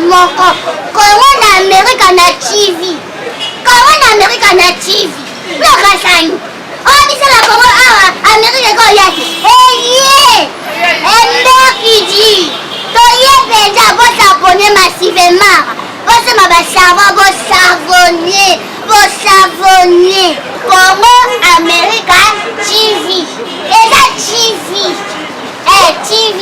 Moko kongo na amerika na tv kongo na amerika na tv lokasani oyo biso na kongo awa amerika ekoya te eye emberkidi toye mpenza bosabone masivemara bosomba basavon bosavone bosavone congo america tv eza tv eh, tv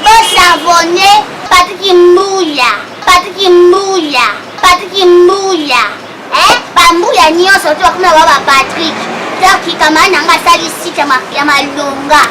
bosavone patiki mbuya patiki mbuya patiki mbuya eh, bambuya nyonso to bakoma ba ba patrik donc kamara na nga asali site ya malonga.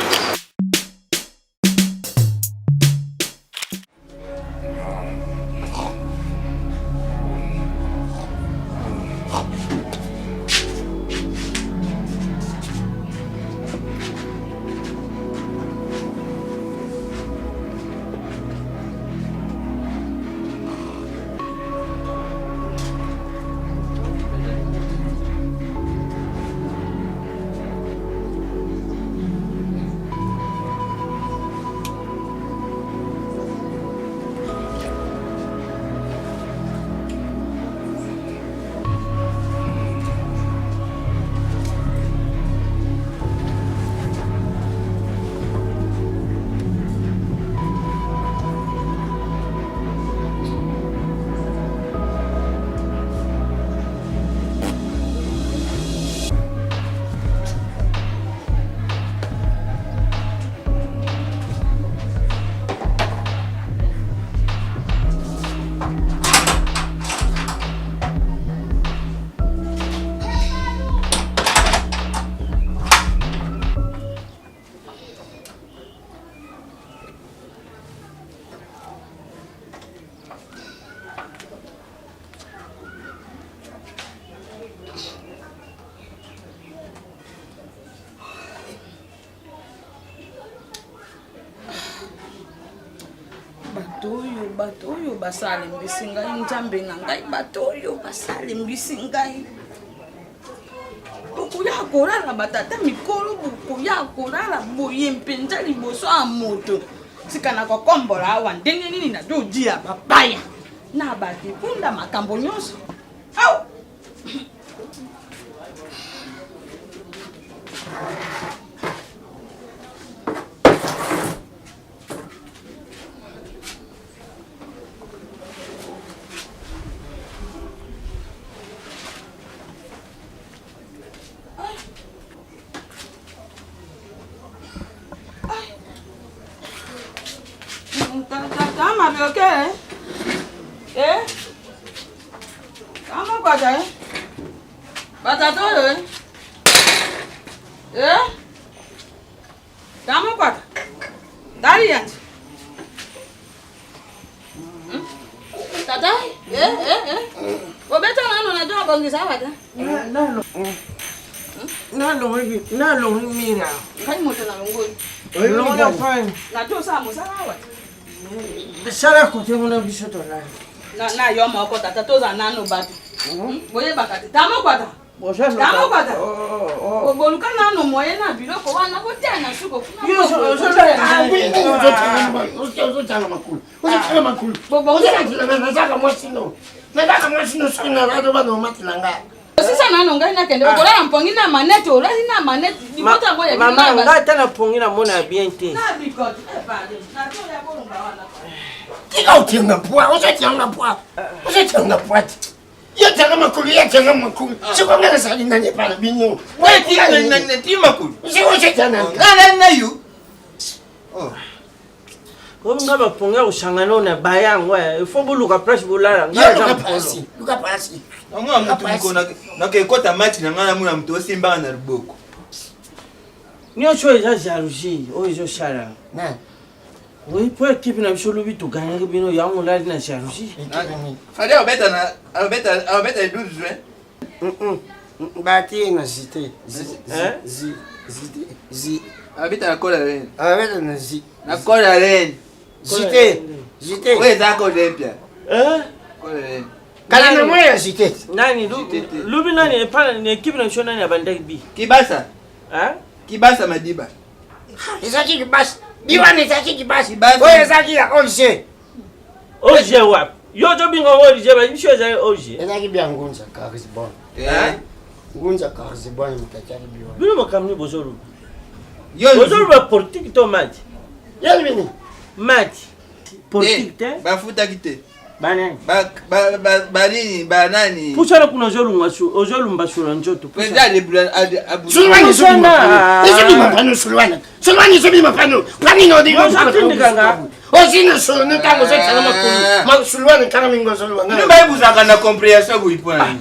Bato oyo, bato oyo basalembisi ngai, Nzambe na ngai, bato oyo basalembisi ngai. Bokoya kolala batata mikolo, bokoya kolala boye mpenza liboso ya moto. Tika na kokombola awa ndenge nini nazodia bapaya na bakikunda makambo nyonso. Au! Tama bioke. Eh? Tama kwata eh? Batata oyo eh? Eh? Tama kwata. Ndari yanji. Hmm? Tata, eh eh eh. Obeta nano na jo bongisa awa te. Nalo. Nalo nalo mira. Ngai moto na longoli. Longola fine. Na jo sa mosala awa. Sala kote kuna biso tolali. Na na yo moko tata toza nano bato. Hmm? Boyebaka te. Tama kwata. Tama kwata. Oh, oh. Boluka nano moyen na biloko wana botia na suko kuna. Ozotanga makulu. Ozotanga makulu. Ozotanga nazaka mwasi no. Nazaka mwasi no soki nazo bana omatela ngai. Osisa nano ngai nakende okolala mpongi na manete olali na manete libota yango ya mama ngai ata na pongi namona bien te. Na bikoti eh pardon. Na to ya bolonga wana. Tika otianga pwa, ozotianga pwa. Ozotianga pwa te. Yo tianga makulu, yo tianga makulu. Siko ngai nazali nani epai na bino. Ti makulu. Siko ozotianga. Ngai na yo. Oh. Oyo nga bapongi ya kosangana oyo na baya yango il faut boluka place bolala ngai luka pasi luka pasi yango ya motu moko nakekota match na ngai namona moto osimbaka na loboko nyonso oyo eza jalousie oyo ezosala Oui, mpo ekipe na biso lobi toganyaki bino yango olali na jalousie. Fally abeta na abeta abeta le 12 juin. Batie na zite. Zi zi zi. Abeta na kola len. Abeta na zi. Na kola len. Zite. Zite. Oyo eza ko Olympia. Eh? Kola len. Kala na moya zite. Nani lobi nani epa na ekipe na biso nani abandaki bi? Kibasa. Hein? Kibasa Madiba. Ezaki kibasa. Biwana ezaki kibasa. Oyo ezaki ya OG. OG wapi? Yo tobinga OG ba biso ezali OG. Ezaki bia ngunza Karisbon. Eh? Ngunza Karisbon mutachaki biwana. Bino makambo nini bozoloba? Bozoloba politique to match? Yeli bini? Match. Politique te? Bafutaki te. Banani? Banini banani? Pusana kuna ozolunga ozolumba sula nzoto. President Sulwani ezobima pano sulwani. Sulwani ezobima pano. Planini odinga. Ozina solo ntango ozotala makolo. Sulwani kanga mingi ozolwa. Bino bayebuzaka na comprehension boyi mpo na nini?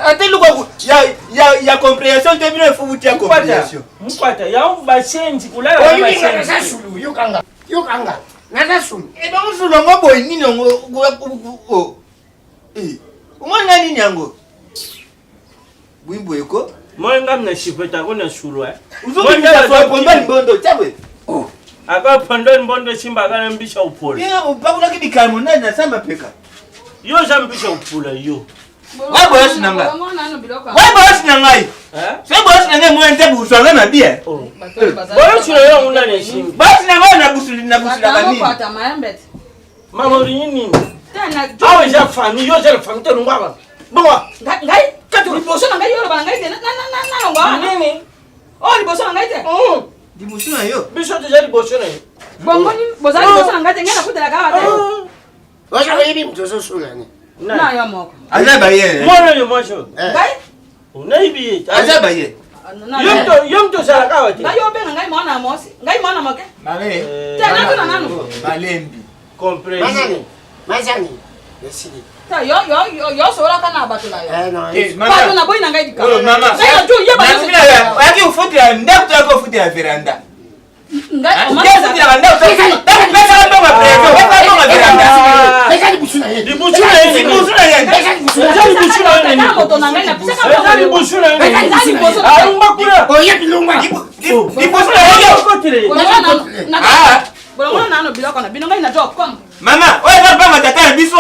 Ate luka ya comprehension te bino efubuti ya comprehension. Mukwata yango basenzi kulala basenzi. Naza sulu yokanga. Yokanga. Naza sulu. Ebongo sulu yango boye nini yango? Omoni nga nini yango? Bwimbo eko? Moi nga na sipeta ko na sulu eh. Uzokimisa ponda mbondo chabwe. Aka ponda mbondo simba aka mbisha upola. Ye upakulaki bikambo nani na samba peka. Yo za mbisha upola yo. Wa boyosi na ngai. Wa boyosi na ngai. Se boyosi na ngai mwana nte buswanga na bien. Boyosi na yo nguna na simba. Boyosi na ngai na busuli na busula ba nini. Mama olingi nini? Awa eza famille, yo oza na famille te longwa wana. Bongo. Ngai liboso na ngai yo oloba na ngai te nalongwa wana. Nini? Oh liboso na ngai te. Liboso na yo. Biso toza liboso na yo. Bongo nini boza liboso na ngai te ngai nakutelaka awa te. Oza koyebi moto ozosula ne. Na yo moko. Aza baye. Mwana oyo mwasi oyo. Ngai? Nayebi ye. Aza baye. Yo moto ozalaka awa te. Ngai obenga ngai mwana mwasi. Ngai mwana moke. Mare. Te natuna nanu. Malembi. Compris. Mazani. Mazani. Esili. Te yo yo yo yo solaka na bato na yo. Eh non. Bato na boyi na ngai likambo. Mama. Ngai na jo yeba. Oyaki ofutela ndako toyaki ofutela veranda. Mama, oyo eza banga tata na biso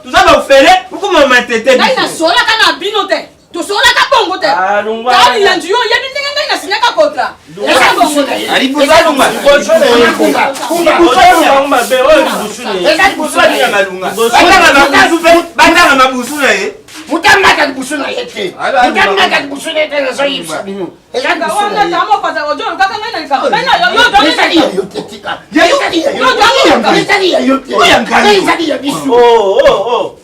toza baofele okoma matete ngai nasolaka na bino te tosolaka bongo te talilanzi yo oyebi ndenge ngai nasinyaka kontra batanga mabusu na ye mutangaka libusu na ye te mutangaka libusu na ye te nazoyebisa bino ezali ya yo te tika ezali ya yo te ezali ya biso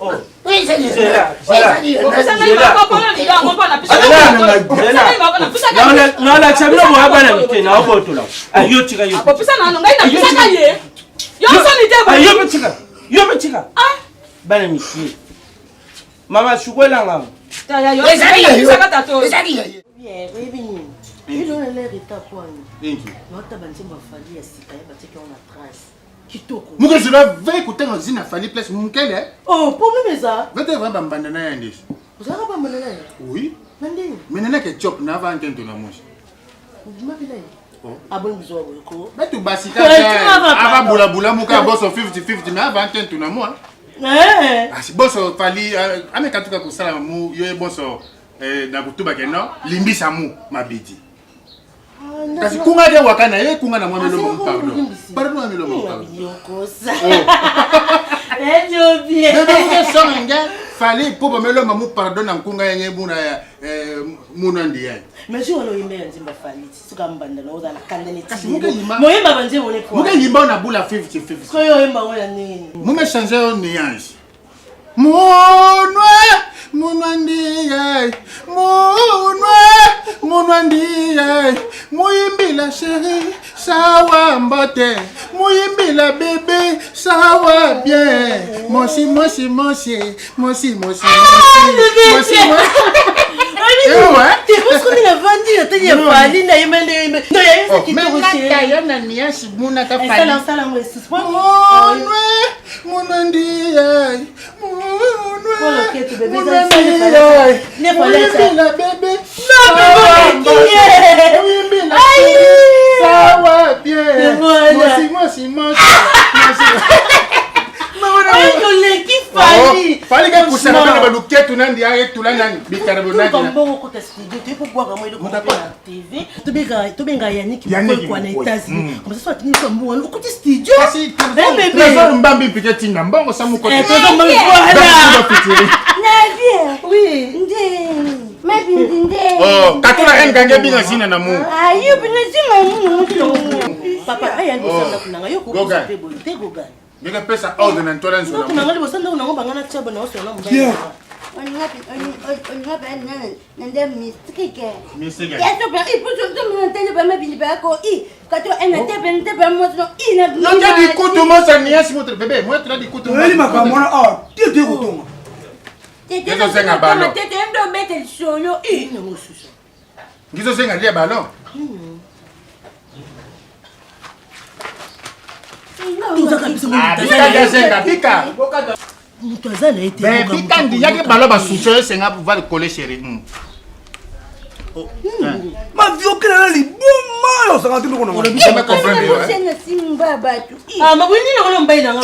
nalakisa bino boya bana mike naobotola yo tika yo yo tika yo tika bana mike mama sukwelanga oyebi nini elonelere etakwani naotaba nzembo afali ya sika ye batiaki yango na trace kitoko muke je vais kotanga zina fali place mukele oh problème eza vete va bambanda na ya ndesi ozalaka bambanda na ye oui na ndenge mais nana ke chop na va ntento na mosi obima mpe na ye aboni biso baboye ko betu basika ava bulabula muka boso 50-50 mais ava ntento na moi asi boso fali ameka tuka kosala mu yo ye boso na kutuba ke no limbisa mu mabidi kasi kunga te waka na ye kunga na mwa milomo pardon pardon ya milomo pardon songa fali po bamelomba mu pardon na nkunga yenge muna ya muna ndi yaye mais jour wana oyemba ya nzembo afali soki mbanda na ozala na kanda kasi moyemba banzembo ne muke yimba na bula 50 50 soki oyemba ngo ya ndenge mume changer yo nuance munwe munwa ndiye munwe munwa ndiye muyimbila sheri sawa mbote muyimbila bebe sawa bien mosi mosi mosi mosi mosi mosi mosi. Te osikomi navandi natali ya Fally na yemba nde yemba. No ya yemba kitoko chérie. Nata yo na niasi muna ta Fally. Sala sala ngo esusu. Monwe monwe ndiye. Monwe. Polo keto bébé. Monwe ndiye. Ne Fally. Oyimbi na bébé. Na bébé. Oyimbi na Sawa bien. Mosi mosi mosi. Oleki Fally. Fally ke kusana bana baluketu nandi aye tula nani bikarabo nandi. Mbongo kota studio toye kobwaka mwa eloko na TV tobenga tobenga Yannick Mukwekwa na États-Unis comme ça soit atindi biso mbongo okoti studio. Kasi Trésor Mbambi mpike tinda mbongo sa mukoti. Trésor Mbambi voilà. Nabi. Oui. Nde. Mabindi nde. Oh, katula reine gange bina zina na mu. Ayo bina zina mu. Papa aya liboso ndako nanga yo kokosa te boye te Gogan. Ndenge pesa ordre na ntwala nzola. Ndako nanga liboso ndako nango banga na tia bana oso na mobali. Yeah. Olinga olinga pe na na nde mystique. Mystique. Ya so pe i puso to mo ntele ba mabindi ba ko i kato ena te pe nte pe mo no i na. Yo te di kutu mo sa niasi mo bébé, moi tu di kutu. Oyeli makambo wana awa te te kotonga. Ngizosenga ballon. Tete ndo bete lisolo i. Ngizosenga lia ballon. Tozaka biso Bika bika. Moto aza na ye te. Ben bika ndi yaki ballon ba soutien senga va le coller chérie. Ma vie okela na liboma oyo osanga te ndoko na Olobi jamais comprendre yo. Ah, ma boni nini okolo mobali na nga.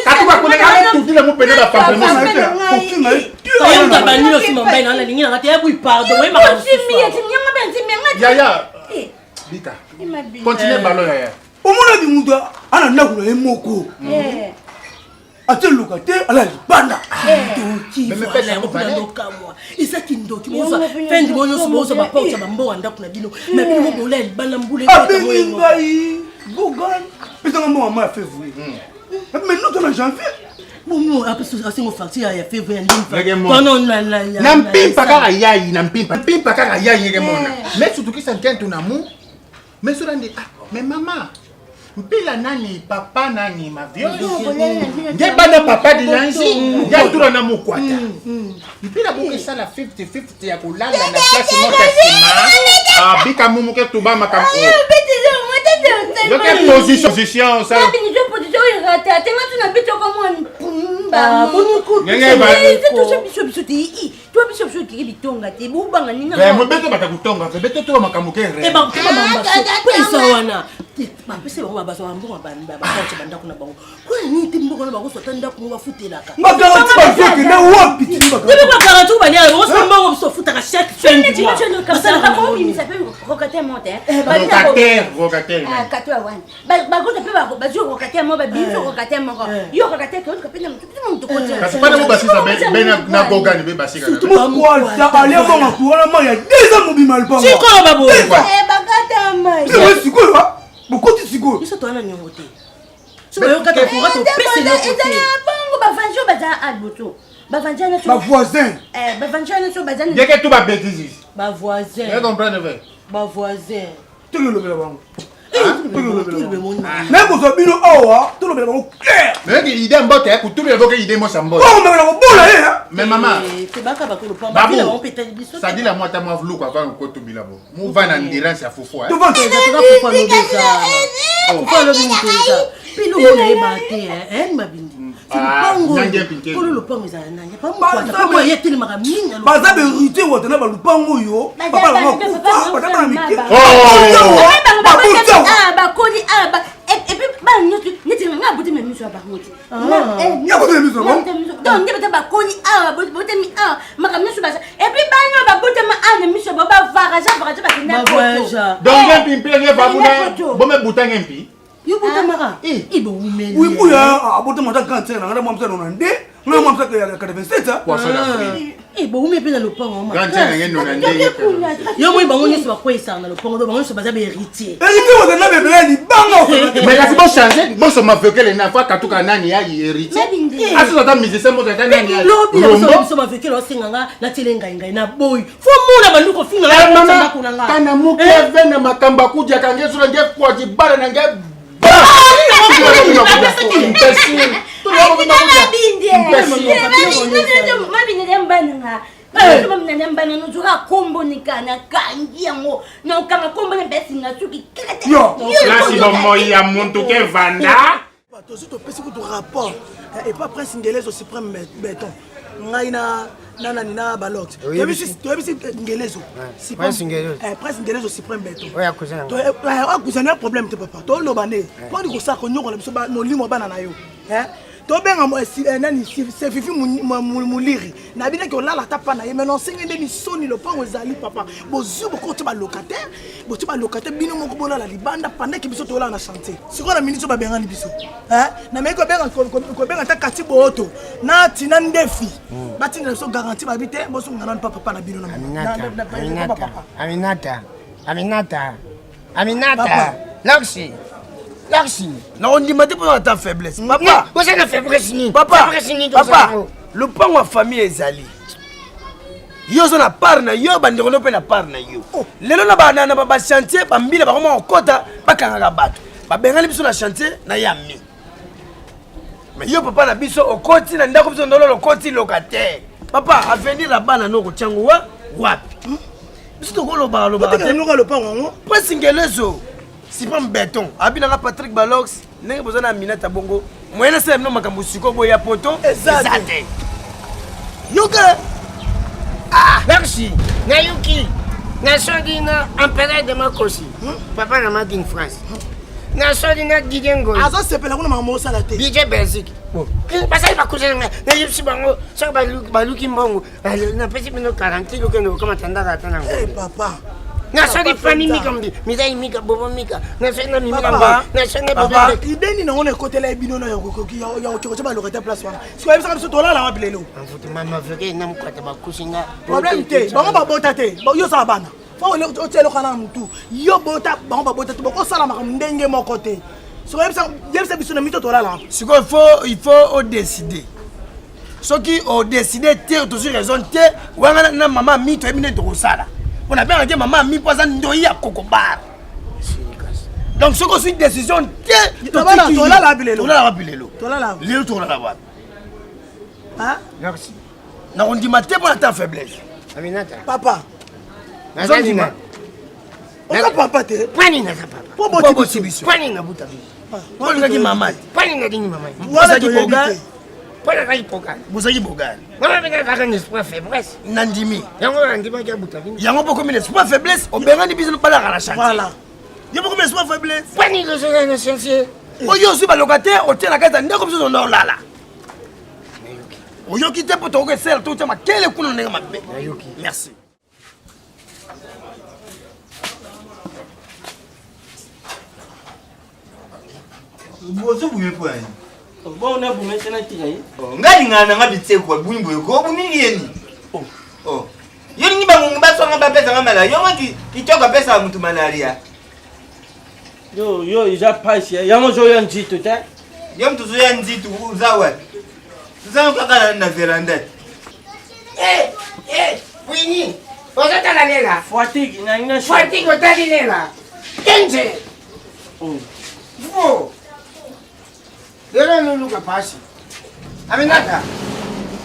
Katuka kuna kaka tutila mu pene ba pamplemousse. Kofinga ye. Oyo moto abandi na osima mobali na nga nalingi nanga te ya bui pardon oyebaka Yaya. Bika. Continue ballon yaya. Omonaki moto ana ndako na ye moko atie luka te ala libanda. Ndoki voilà yango mpona ndokamwa eza kindoki bozwa fendi bo nyonso bozwa baporte ya bambongo ya ndako na bino ma bino mo bola ya libanda mbula abengi ngai Gogan pesanga mbongo ma ya février mais nous na janvier. Bongo asengo facture ya février ya ndeni na mpimpa kaka yayi na mpimpa mpimpa kaka yayi ngeke mona mais sutukisa nkentu na mu mais solandi ah mais mama mpila nani papa nani maviosi nge bana papa dilanzi nge atura na mokwata mpila bokesala 50-50 ya kolala na place moko ya nsima abika mumuke tuba makambo yoke position position osala mobete bata kotonga bete toba makambo ke eza wana bapesi bango bazwa mbongo bakonte bandako na bango mpona nini te mbongo na bango ata ndako ngo bafutelaka bagaranti bazokende wapi? Bagaranti bania bango mbongo biso ofutaka chaque fin du mois. Locataire locataire. Bakota mpe bazwi rocataire moko, babimisi rocataire moko, yo rocataire keoluka mpe na motu. Kasi pana bo basisa be na gogani be basika. Mokwata alia bonga kuwana mai ya deza mobima lupango. Sikoyo baboye bakata mai sikoyo bokoti sikoyo. Biso towana niongo te so bayokata courant topesa eloko te. Bongo bavangi oyo baza alboto bavangi wana. Bavoisin. Bavangi wana so baza ndeke tu babêtises. Bavoisin. Vous comprendre vrai. Bavoisin. Tolobela bango, naye kozwa bino awa tolobela bango clair. Mais ide mbote kutubela boke ide mosa mbote. Okomela kobola ye. Mais mama tebaka bakolopamba bango mpe etali biso. Sadila mwa ata mwa luku avant kotubila bo muva na endurance ya fufu. Fufu alobi moto eza mpe longo nayeba te mabindi lopango kolo lopango ezala nani pamokwata ye telemaka mingi. Baza berité wata na balupango oyo papa na bango akufa baza bana mike. Bakoli epuis bana nyonso neti nga abotemi miso ya bango te. Ya miso na bango. Donc nde bata bakoli awa botemi awa makambo nyonso baza epuis bana oyo babotama awa na miso ya bango bavaraja varaja bakenda. Donc nge mpi mpe nge vabuna bomebuta nge mpi. Yo botamaka ibowumeli. Wibuya abotama ata grande sœur na nga mwa mosala na nde nga mwa mosala ya 87. Poisson d'Afrique. Bowumi mpe na lopango. Grande sœur na nge nona nde. Yo moi bango nyonso bakweyisaka na lopango bango nyonso baza bahéritier. Héritier wazana bebele libanga. Mais kasi bochange bosoma vekele na fa katuka nani ya héritier asoso ata musicien moto ata nani ya lobi biso bavekele osenganga natiele ngai ngai na boyi fo mona bandi kofinga ndako na nga. Kana moke ave na makambo akudiaka nge solo nge kwa jibala na nge. Mabindi mbananga. Nanyambana nozoka kombo nika nakangi yango nakokanga kombo na besinga suki Place bomoi ya muntu ke vanda. Tozwi topesi kutu rapport epa prince ngelezo supreme beton ngai na na nani na balot toyebisi ngelezo prince ngelezo supreme beton akuzana ya problème te papa toloba nde mponi kosala konyokola biso molimo ya bana na yo tobenga nani sefifi muliri na bino olala ata pa na ye mai nosenge nde misoni lopango ezali papa bozwi bokoti balocataire boti balocataire bino moko bolala libanda pandaki biso tolala na chantier sikoyo na miniti oyo babengani biso nameki kobenga ata kati booto na tina ndefi hmm. batindela biso garantie babi te bosonga nanu pa papa na bino aminata aminata Aminata, Loxi, Loxi. Nakondima te mpo ata faiblesse. Papa, oza na faiblesse nini? Papa, papa, lopango ya famille ezali. Yo oza na part na yo, bandeko no mpe na part na yo. Oh. Lelo na ba na ba chantier bambila bakoma kokota bakangaka bato. Babengani biso na chantier na ya mi. Mais yo papa na biso okoti na ndako biso ndololo okoti locataire. Papa, avenir ya bana no okotyango wa wapi? Hmm? Biso tokolobaka lobaka te. Loka lopango yango. Prince Ngelezo. Sipam beton. Abinaka Patrick Balox ndenge boza na Aminata bongo. Moyen nasala bino makambo sikoyo boya poto. Eza te. Yoka. Ah, merci. Nayuki. Nasoli na empereur de Makosi. Hmm? Papa na Madine France. Hmm? Nasoli na Didier Ngoyi. Azosepela kuna makambo osala te. Didier Belgique. Basali bakuza na ngai. Nayebisi bango soki baluki mbongo napesi bino garanti lokende kokamata ndaka ata na ngo. Papa. nasali fami mika mbi mizali mika bobo mika nasali na mimi na ngai nasali na bobo idée nini yango na ekotela ye bino na ya kokotya balocataire place wana sikoyo yebisaka biso tolala wapi lelo mama veke na mokwata bakusi nga problème te bango babota te yo osala bana fo otia eloko wana na motu yo bota bango babota te bokosala makambo ndenge moko te sikoyo yebisa biso na mito tolala sikoyo faut il faut odécider soki odécide te tozwi raison te wanga na mama mi toyebi nde tokosala mpo nabengaki mama mi mpo aza ndoi ya kokobar donc soki ozwi décision te tolala wapi lelo tolala wapi lelo lelo tolala wapi merci nakondima te mpo na ta faiblesse papa nazondima oza papa te pwani naza papa po boti biso pwani nabuta biso po olingaki mama te pwani nalingi mama ozalaki boga pwani azalaki boga bozalaki boga mama mpe nazalaka na esprit faiblesse nandimi yango nandimaki abuta bino yango mpo komi na esprit faiblesse obengani biso balaka na chantier voilà yo mpo komi na esprit faiblesse pwani lozala na chantier oyo ozwi balocataire otie na kati ya ndako biso zonda olala oyoki te mpo tokoki esala totya makele kuna ndenge mabe merci ozobumi mpo na nini bongo nabumi te natika ye oh, ngai lingana na nga bitsekwa buni boye ko obumi ye nini oh, oh. yo lingi bangongi baswanga bapesanga malaria yongo kitoko apesaka motu malaria Yo yo eza pasi yango ozoya nzito te. Yo mutu ozoya nzito oza wapi? Toza kaka na veranda. Eh eh Winnie ozotala lela. Fatigue na ina. Fatigue otali lela. Kenze. Oh. Fo. Lelo noluka pasi. Aminata.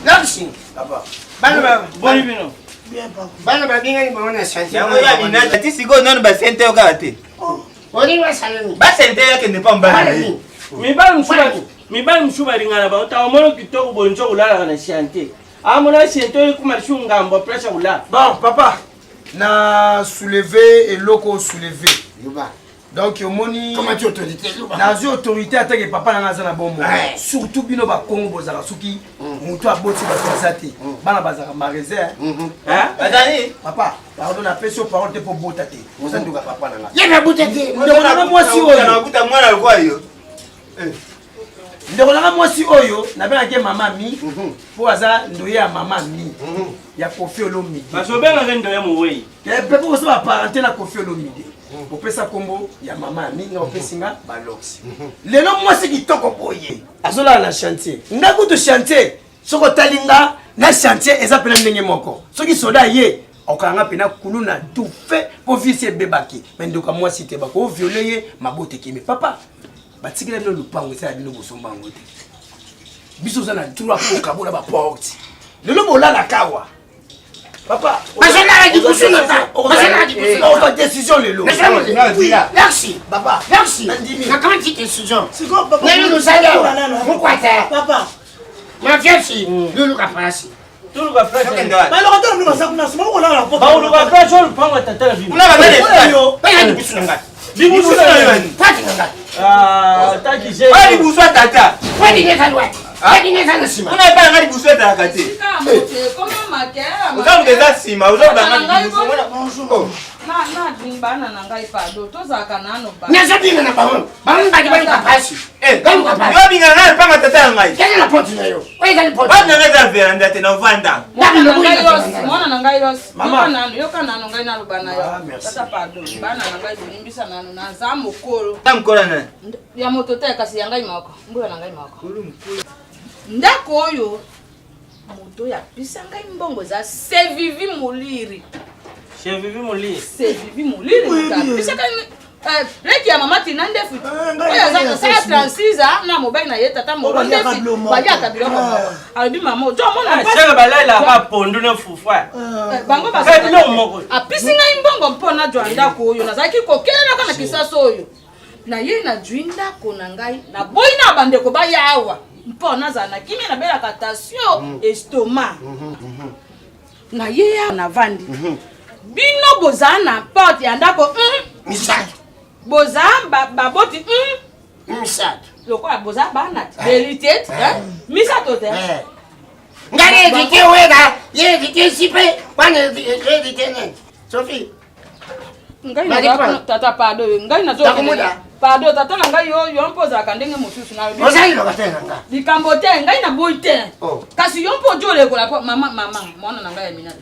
Lapsi. Papa. Bana ba. Boni bino. Bana babengani bango na chantier. Yango ya Aminata ti sikoyo nanu basente yo kaka te. Olingi basala nini? Basente yo akende pa mobali na ye. Mibali mosusu mibali mosusu balingana bango ntango omoni kitoko boye nzo kolalaka na chantier. Amona chantier oyo ekoma lisusu ngambo place ya kolala. Bon papa na soulever eloko soulever. Yoba. donc omoni nazwi autorité atake papa nanga aza na bomoi surtout bino bakongo bozalaka soki mm. moto aboti bato aza te mm. bana bazalaka marese mm-hmm. papa pardon napesi yo parole te mpo bota te oza ndoka papa nanga ndeko nanga mwasi oyo eh. ndeko nanga mwasi oyo nabengaki mama mi mpo mhm. aza ndoye ya mama mi mhm. ya kofi olomide bazobengaka ndoye mowei mpe mpo kosa baparente na kofi olomide opesa nkombo ya mama mi nga opesi nga balox lelo mwasi kitoko boye azolala na chantier nga kutu chantier soki otali nga na chantier eza mpena ndenge moko soki soda ye okanga mpena kuluna tout fait mpo visi ebebaki me ndoka mwasi te bakoviole ye mabota ekimi papa batikela bino lupango eza ya bino bosomba yango te biso oza na droit mpo okabola baporte lelo bolalaka awa. Papa, bazolala libusu na nga bazolala libusu na ozwa décision lelo. Merci. Papa, merci. Nakamati décision. Nani nosali awa mokwata. Papa. Mafiasi luluka pasi. Toluka place. Baloka tala bino baza kuna sima okolala na Baoluka place oyo lupango ya tata na bino. Kuna bazali oyo. Baya libusu na ngai. Libusu na yo. Pati na ngai. Ah, taki je. Oyo libusu ya tata. Pati neza lwati. Pati neza na sima. Kuna epai na ngai libusu ezalaka te. Oza moto eza nsima, oza kobanga libusu. Bana na ngai pardon, tozalaka nano ba. Nazobinga na bango. Bango baki baluka pasi. Baluka pasi. Yo bingana na lupanga tata ya ngai. Kende na poti na yo. Oyo ezali poti. Wapi na ngai eza veranda te na ovanda. Mwana na ngai yos. Yoka nano, yoka nano ngai naloba na yo. Tata pardon, bana na ngai bolimbisa nano naza mokolo. Ta mokolo nani? Ya moto te kasi ya ngai moko. Mbula na ngai moko. Ndako oyo moto oyo apesa ngai mbongo eza Sevivi Moliri. Sevivi Moliri. Sevivi Moliri moto apesaka leki ya mama Tina Ndefu oyo aza kosala 36 ans na mobali na ye tata moko Ndefu baliaka biloko moko alobi mama ozo omona seke balalelaka pondu na fufu bango biloko moko apesi ngai mbongo mpo nazwa ndako oyo nazalaki kokelaka na kisasa oyo naye nazwi ndako na ngai naboyi na bandeko baya awa mpo nazala na kimia nabelaka tension estomac naye awa navandi bino bozala na porte ya ndako misato boza baboti misato lokola boza bana verité misato te ngai hérité wera ye hérité sipe wana hérité nani Sophie ngai tata pardon ngai nazo pardon tata na ngai yo yo mpo ozalaka ndenge mosusu ozali loba te na nga likambo te ngai naboyi te kasi yo mpo odi olekola po mama mama mwana na ngai ya minata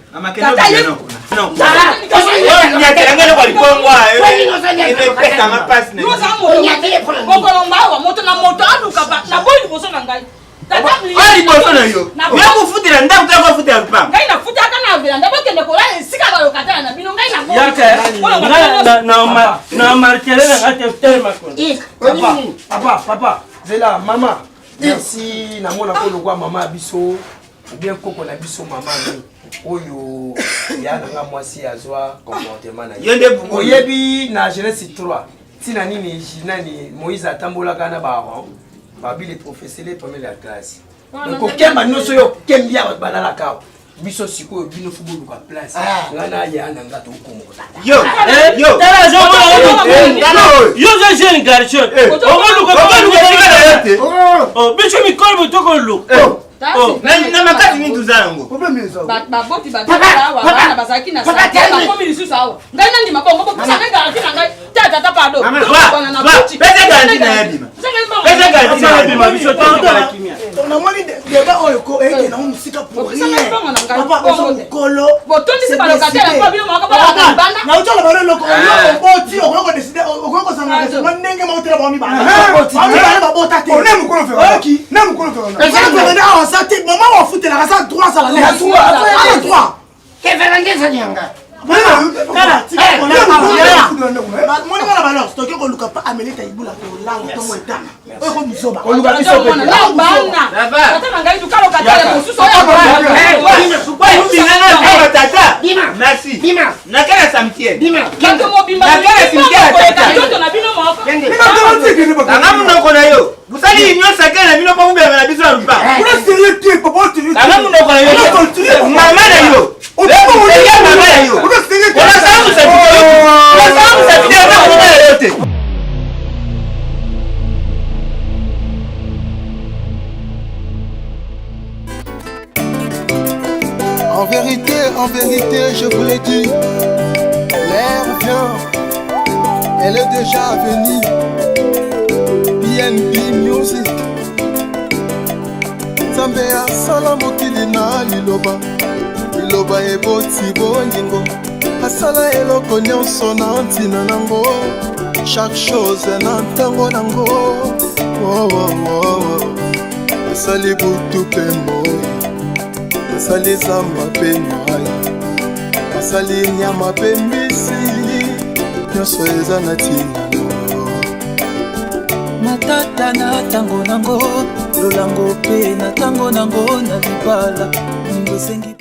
okolomba awa moto na moto aluka naboyi liboso na ngai oyo liboso na yo yo kofutela ndako to kofutela lupango ngai nafutaka na veranda bokende kolala esika balokatala na bino ngai na martele na ngai te telema papa papa zela mama merci namona ko lokwa mama ya biso ou bien koko na biso mama ni oyo ya na nga mwasi azwa comportement na ye oyebi na jeunesse 3 ntina nini nani Moïse atambolaka na ba babi les professeurs les premiers la classe kokemba nyonso oyo okembi ya bato balalaka awa biso sikoyo bino fo boluka place nga na ya na nga tokomola yo yo oza jeune garçon okoluka biso mikolo bo tokoluka na makasi nini toza yango baboti awa bana bazalaki na bakomi lisusu awa ngai nandima bongo bopesa ngai garanti na ngai te tata pardon pesa garanti na ya bima pesa garanti na ya bima biso tozala kimia namoni débat oyo eke nango mosika pour rien papa oza mokolo botondisi balokatele mpo bino moko bolaka libanda nauti oloba no eloko yo oboti okoki kodeside okoki kosanga raisonnement ndenge moko te na bango mibale mibale babota te oyoki awa aza te mama wafutelaka aza droit azala aza droit keverande ezali yanga moninga na balor toke koluka pa ameleta ibula tolala ntongo etana oyo ko buzoba tata merci nakala samtiere anga monoko na yo bosali union sacré na bino mpo mobelaka na biso na lupango anga monoko na yo mama na yo mama na yo onasala mosafiri anga monoko na yo te. En vérité, en vérité, je vous l'ai dit, l'air vient, elle est déjà venue. BNB Music. Nzambe asala mokili na liloba, liloba eboti bolingo, asala eloko nyonso na ntina nango, chaque chose na ntango nango. Oh, oh, oh. Asali butu mpe moi, asali zamba mpe mai, asali nyama mpe mbisi, nyonso eza na ntina nango. Matata na tango nango, lolango mpe na tango nango na libala, ningo esengi.